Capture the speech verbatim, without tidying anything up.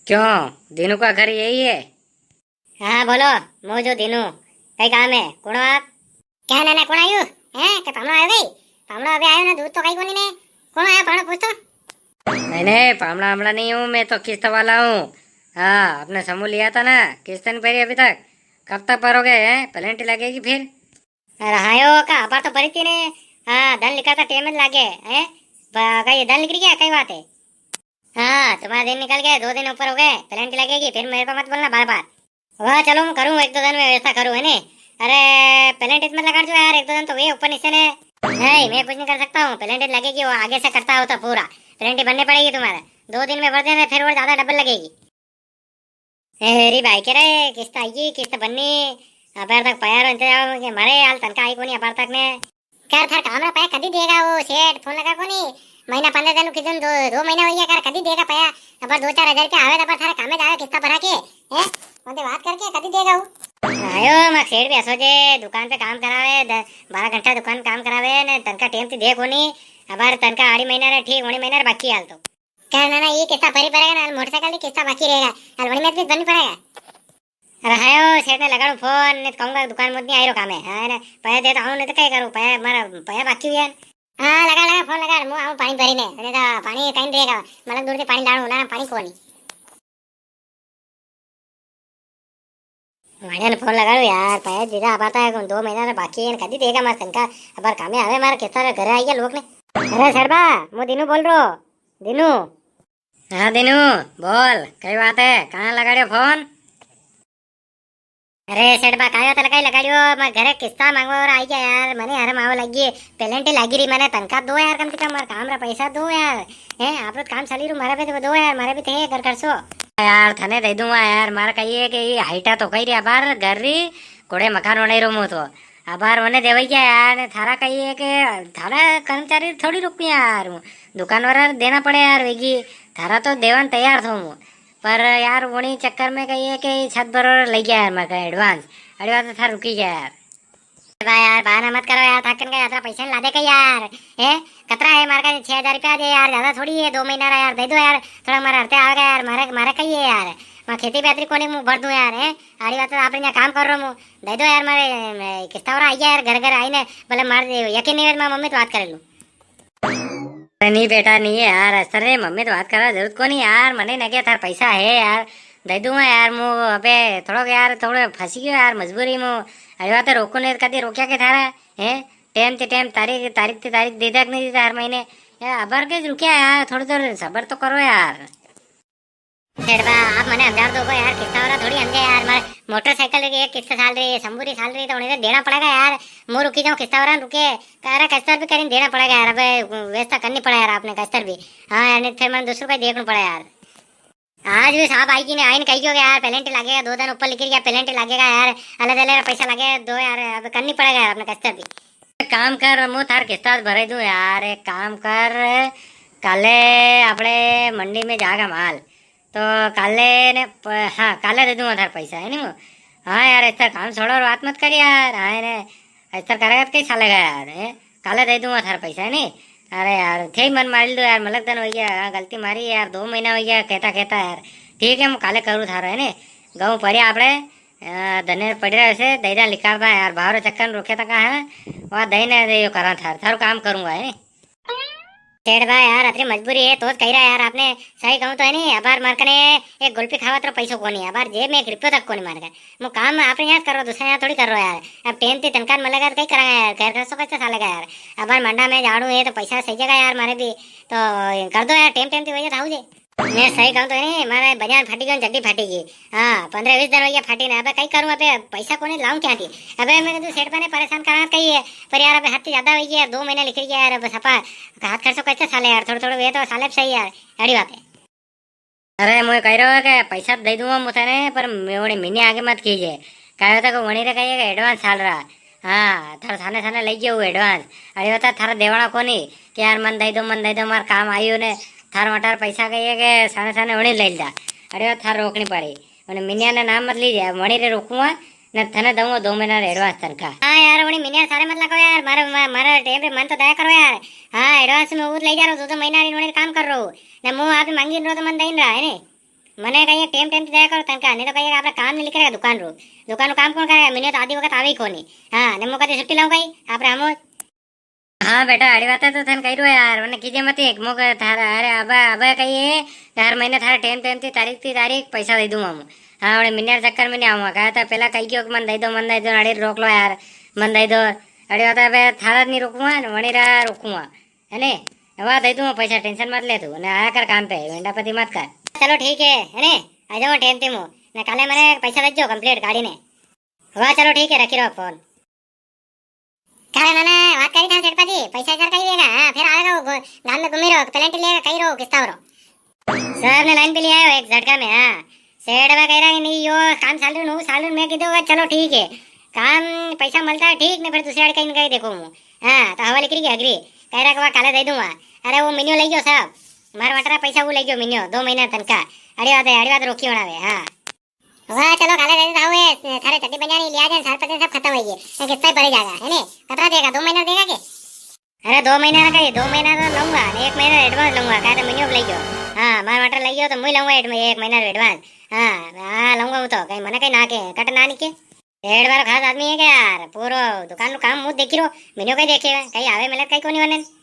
क्यों, दीनू का घर यही है? हाँ, बोलो, मु ज दीनू। कई काम है? कुण हो आप? क्या नाना, कुण आयु? हैं, के पामणो आयो गई? पामणो अबे आयो ना, दूध तो कई कोनी ने। कुण आयो, पामणो पूछ तो। नहीं, नहीं, पामणा आमणा नहीं हूँ, मैं तो किस्त वाला हूँ। हाँ, आपने समूह लिया था ना, किस्त नहीं भरी अभी तक। कब तक भरोगे, हैं? पेनल्टी लगेगी फिर। अरे हाँ यो, का अबार तो भरी थी ने। हाँ, दन निकलता टेम ज लागे, हैं? ब-, कई दन निकल गया, कई बात है? हाँ, तुम्हारा दिन निकल गया, दो दिन ऊपर हो गए, पेनल्टी लगेगी, फिर मेरे पे मत बोलना बार बार। वाह, चलो, मैं करूँ, एक दो दिन में व्यवस्था करूँ, है ने? अरे, पेनल्टी मत लगा दो यार, एक दो दिन तो हुए ऊपर नीचे ने। नहीं, मैं कुछ नहीं कर सकता हूँ, पेनल्टी लगेगी, वो आगे से करता हो तो पूरा। पेनल्टी बननी पड़ेगी तुम्हारा, दो दिन में भर देना, फिर और ज्यादा डबल लगेगी। ए, री भाई, के रे, किस्त आई, किस्त बन्नी, अबार तक पया रो इंतजाम के मारे हाल तनखा आई कोनी अबार तक ने। कर थार काम रा पया कदी देगा वो सेठ, फोन लगा कोनी, महीना पंद्रह दिन की दिन, दो, दो महीना हो गया, कर कदी देगा पया, अबार दो चार हजार रुपया आवे तो अबार थारे कामे जावे किस्ता भरा के, हैं? उनसे बात करके कदी देगा वो? आयो, मार सेठ भी असो जे, दुकान पे काम करावे, द-, बारह घंटा दुकान पे काम करावे, ने तनखा टेम से दे कोनी, अबार तनखा आड़ी महीना रे ठीक, उणी महीना रे बाकी हाल तो। क्या ना, ना, ये किस्ता भरी पड़ेगा ना, मोटरसाइकिल की किस्ता बाकी रहेगा, अलवड़ी में भी भरनी पड़ेगा। अरे हाँ, ओ सेठ ने लगाड़ू फोन, नहीं तो कहूंगा दुकान में नहीं आई रो काम है। हाँ, ना, पया दे तो आऊं, नहीं तो क्या करूं, पया मारा, पया बाकी भी है। हाँ, लगा, लगा, फोन लगा, मु आऊं पानी भरी ने, नहीं तो पानी कहीं रहेगा, मतलब दूर से पानी लाणू ना, पानी कोनी। माड़िया ने फोन लगाड़ो यार, पया दीदा, अबार तो दो महीना रे बाकी है, कदी देगा मार तनखा, अबार कामे आवे मार, किस्ता रे घरे आई गया लोग ने। अरे सेठ बा, मु दीनू बोल रो, दीनू। हाँ दीनू, बोल, कई बात है, कहाँ लगाड़ियो फोन? अरे सेठ बा, कायो तो लगाई लगाड़ियो, मार घरे किस्ता मांगवा और आई गया यार, मने हरम आवा लगी, पेनल्टी लागी री, मने तनखा दो यार, कम से कम मार काम रा पैसा दो यार। हैं, आप रो काम चाली रू, मारा भी तो दो यार, मारा भी थे घर खर्चो। यार, थने दे दूंगा यार, मारा कहिए कि ये हाइटा तो कही री अबार घर री, कोड़े मकान बनाई रो मु तो। अबार मने देवई गया यार, ने थारा कहिए कि थारा कर्मचारी थोड़ी रुकिया यार, मु दुकान वाला देना पड़े यार वेगी, थारा तो देवन तैयार थो मु। पर यार, वणी चक्कर में कहिए कि छत भरो ले गया यार, मारा advance, अरे बात तो थार रुकी गया यार। बा यार, बहाना मत करो यार, थाकन का यात्रा पैसा नी लादे कई यार। ए, कतरा है मारे का? छह हजार रुपया दे यार, ज्यादा थोड़ी है, दो महीना रा यार, दे दो यार, थोड़ा मारे हरते आवेगा यार, मारे, मारे कई है यार, मैं खेती बेहतरी कोनी मु भर दूं यार, ए, आड़ी बात तो आपने यहाँ काम कर रहा मु, दे दो यार मारे, ए, किस्ता वाला आई गया यार, घर घर आई ने, बोले मार दे, यकीन नहीं है, मैं मम्मी तो बात कर लूं। अरे नी बेटा, नी है यार, अस्तर रे, मम्मी तो बात करवा जरूरत कोनी यार, मने नगे थार पैसा है यार, दे दूंगा यार, मु अबे थोड़ो यार, थोड़ो फंसी गयो यार, मजबूरी मु, अरे बात है, रोको ने कदी रोक्या के थारा, हैं? टेम ते टेम, तारीख, तारीख ते तारीख दे दे के नी देता हर महीने, यार, अबर के रुक्या यार, थोड़ी देर सबर तो करो यार। सेठ बा, आप मने समझा दो को यार, किस्ता वाला थोड़ी समझे यार, मारे मोटरसाइकिल री एक किस्त साल री, शंभू री साल री, तो उन्हें देना पड़ेगा यार। मु रुकी जाऊं, किस्ता वाला रुके, कारा किस्ता भी करीन देना पड़ेगा यार। अबे व्यवस्था करनी पड़े यार आपने किस्ता भी। हाँ यार, नहीं फिर मैंने दूसरों का ही देखना पड़ा यार। आज भी साहब आई की ने आईने कही गयो यार, पेनल्टी लगेगा, दो दिन ऊपर लिख गया, पेनल्टी लगेगा यार, अलग अलग पैसा लगेगा दो यार, अब करनी पड़ेगा यार आपने किस्ता भी। एक काम कर, मु थार किस्ता भराई दूं यार, एक काम कर, काले आपणे मंडी में जागा माल, तो काले ने प-, हाँ, काले दे दूंगा थार पैसा, है नी मु? हाँ यार, अस्तर काम छोड़ो और बात मत कर यार, हाँ ने, अस्तर करेगा तो कई सालेगा यार, हैं? काले दे दूंगा थार पैसा, है नी? अरे यार, थे ही मन मारी दो यार, मलक दन हो गया, हाँ, गलती मारी यार, दो महीना हो गया कहता कहता यार। ठीक है, मु काले करूँ थारो, है नी? गहूँ पड़े आपणे, अ, धने पड़ रहे से, दईदा लिखारदा यार, बाहर चक्कर में रुके तक है, वहाँ दई ने दे यो करा थार, थारू काम करूंगा, है नी? सेठ बा यार, अतरी मजबूरी है, तो ज कही रहा यार, आपने सही कहूँ तो है नी, अबार मार कने एक गुल्फी खावा तो पैसो कोनी, अबार जेब में एक रुपयो तक कोनी मार कने। मु काम आपने यहाँ कर रहा, दूसरा यहाँ थोड़ी कर रहा यार। अब टेम ते तनखा मलेगा तो कई करांगा यार, घर खर्चो कैसे सालेगा यार। अबार मंडा में झाड़ू है तो पैसा सही जगह यार, मारे भी तो कर दो यार, टेम टेम ते वजह था जे। मैं सही कहूँ तो है नी, मारे बनियान फाटी गयो, चड्डी फाटी गई। हाँ, पन्द्रह बीस दिन हो गया फाटी ने। अबे कई करूँ, अबे पैसा कोनी, लाऊं क्या थी? अबे मैं तो सेठ बा ने परेशान करा कही है, पर यार अबे हद ज्यादा हो गई यार, दो महीना लिख गया यार, अब सफा हाथ खर्चो कैसे साले यार, थोड़ा थोड़ा वे तो साले भी सही यार, अड़ी बात है। अरे मुझे कह रहे हो कि पैसा तो दे दूंगा मु थने, पर मैं वणी मिनी आगे मत कीजे, कहो तो वणी रे कहिए कि एडवांस साल रहा। हाँ, थारे साने साने लई गयो हूँ एडवांस। अरे बता, थारा देवाना कोनी कि यार मन दई दो, मन दई दो, मार काम आयु ने थार मटार पैसा कहिए के साने साने उणी ले जा। अरे बता, थार रोकनी पड़ी। उणी मिनिया ने नाम मत लीजे, अब वणी रे रोकूंगा ने थने दूंगा दो महीना रे एडवांस तनखा। हाँ यार, वणी मिनिया सारे मत लगाओ यार, मारे, मा-, मारे टेम पे मन तो दया करो यार। हाँ, एडवांस में वो ले जा रहा हूँ, दो दो महीना रे वणी रे काम कर रहा हूँ। ने मु आप मांगी रो तो मन दई नी रहा है ने। मने कई टेम टेम ते दया करो तनका, नी तो कई आपरे काम नी लिख रहा दुकान रो। दुकान रो काम कौन करेगा? मिन्यो तो आधी वक्त आवे ही कोनी। हाँ, ने मु कदी छुट्टी लाऊं कई आपरे हमो। हाँ बेटा, अड़ी बात है तो थन कही रो यार, मने कीजे मत एक मौके थारा, अरे अबे, अबे कही है कि हर महीने थारे टेम टेम ती तारीख ती तारीख पैसा दे दूंगा मु। हाँ, वणे मिन्यो रे चक्कर में नी आऊंगा। कहा था पेला कही गयो कि मन दे दो, मन दे दो, अड़ी रोक लो यार, मन दे दो। अड़ी बात है, अबे थारा नी रोकूंगा, वणी रा रोकूंगा। है ने? वा दे दूंगा पैसा, टेंशन मत ले तू। ने आया कर काम पे, वेंडापति मत कर। चलो ठीक है, है ने? आ जाऊंगा टेम ती मु। ने काले मने पैसा दे जो कंप्लीट गाड़ी ने। वा चलो ठीक है, रखी रो फोन। कारे नाना, बात करी था सेठ पाजी, पैसा सर कई देगा? हाँ, फिर आवेगा वो गो-, गांव में घूमी रो, पेलेंटी लेगा, कई रो, किस्ता रो। सर ने लाइन पे ले आयो एक झटका में, हाँ। सेठ बा कह रहा कि नी, यो काम चालू नु, चालू नु, मैं कीधो, चलो ठीक है। काम, पैसा मिलता है ठीक, ने फिर दूसरे आड़े कई न कई देखो मु। हाँ, तो हवा लिकरी की हगरी। कह रहा कि वा काले दे दूंगा। अरे वो मिन्यो ले गयो साहब। मार वाटरा पैसा वो ले गयो मिन्यो, दो महीना तनका। अड़ी बात है, अड़ी बात रोकी होना वे, हाँ। वाह, चलो, काले दे देता हूँ, ये थारे चड्डी बनियानी लिया जाए, सार पते सब खत्म हो गए। ये किस्ता ही भरे जाएगा, है नी? कतरा देगा, दो महीना देगा के? अरे, दो महीना ना कही, दो महीना तो लूंगा, ने एक महीना एडवांस लूंगा, कहे तो मिन्यो ले गयो। हाँ, मार वाटर ले गयो तो मुई लूंगा एड-, एक महीना एडवांस। हाँ, हाँ, लूंगा वो तो, कहीं मने कहीं ना के, कट ना नी के। सेठ बारो खास आदमी है क्या यार? पूरो दुकान रो काम मुंह देखी रो, मिन्यो कहीं देखे, कहीं आवे मिले कहीं कोनी वने।